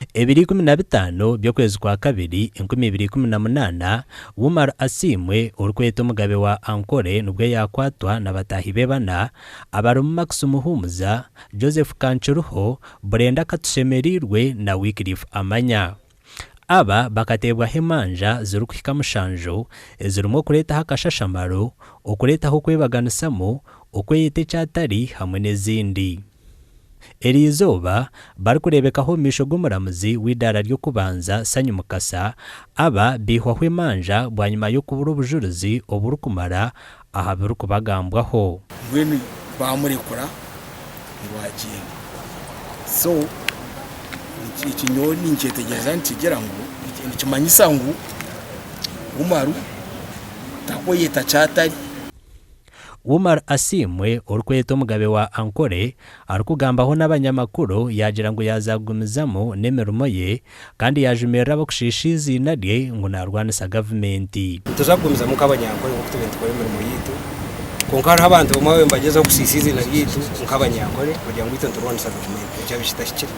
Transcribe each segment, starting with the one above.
Ebiro 15 by'okwezi kwa kabiri 2018, Umar Asiimwe orikwetwa Omugabe wa Ankole nibwo yaakwatwa na bataahi be bana abarimu Max Muhumuza, Joseph Kankiruho, Brenda Katushemereirwe na Wycliffe Amanya. Aba bakateebwaho emanja zirikuhika mushanju ezirimu okureetaho akashashamaro, okureetaho okwebaganisamu, okweyeta eki atari hamwe n'ezindi. Eri izooba, barikureebekaho omu maisho g'omuramuzi w'eidaara ry'okubanza Sanyu Mukasa, aba baihwaho emanja bwanyima y'okubura obujurizi oburikumara aha birikubagambwaho. Mbwenu baamurekura ngu agyende. So eki nyowe ninkyetegyereza nikigira ngu nikimanyisa ngu Umaru takweyeta kyatari. Umar Asiimwe orikwetwa Omugabe wa Ankole arikugambaho n'abanyamakuru yaagira ngu yaaza kugumizamu n'emirimo ye kandi yaajumirira ab'okushiisha eiziina rye ngu naarwanisa gavumenti. Nituza kugumizamu nk'Abanyankore nk'oku tubaire nitukora emirimo yaitu kwonka hariho abantu bamwe ababaire nibagyezaho kusiisa eiziina ryaitu nk'Abanyankore kugira ngu itwe niturwanisa gavumenti ekyo kitahikire.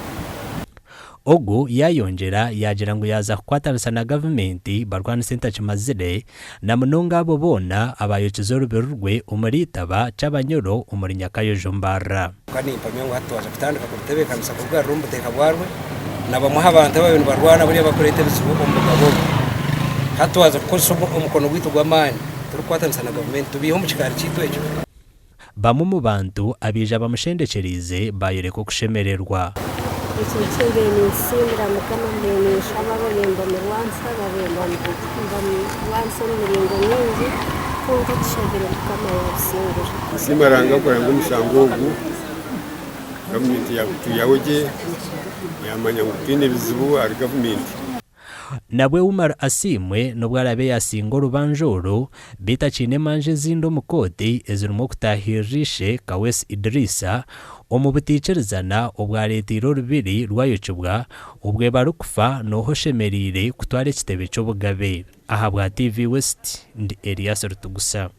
Ogu yaayongyera yaagira ngu yaaza kukwatanisa na gavumenti barwanise entakimazire na munonga abo boona abaayokize orubiri rwe omuri Itaba, Kyabanyoro omuri Nyakayojo Mbarara. Kwonka nimpamya ngu hati twaza kutandika kurutebeekanisa kurugarura omu buteeka bwarwo, na bamwe aha bantu ababaire nibarwana buriya barikureeta ebizibu omu bugabe obu. Hati twaza kukozesa omukono gwaitu gw'amaani turikukwatanisa na gavumenti tubaihe omu kikaari kyaitu ekyo. Bamwe omu bantu abaija bamushendekyereize baayoreka okushemererwa. Eki nikyo mbaire ninsiimira Mukama, mbaire ninshaba babaire nibamurwanisa, babaire nibamurwanisa omu miringo mingi, kwonka tushabire Mukama yaabisingura. Nsiima Ruhanga kureba ngu omushango ogu gavumenti yagutwihaho gye yamanya ngu twine ebizibu ahari gavumenti. Nabwe Umar Asiimwe n'obu araabe yaasinga orubanja oru, beitu akiine emanja ezindi omu kooti ezirimu okutaahirira ishe Kaweesi Idrisa omu butaikirizana obwareeteire orubiri rwayokibwa obwe barikufa n'oha oshemereire kutwara ekitebe ky'obugabe. Ahabwa TV West, ndi Elias Rutugusa.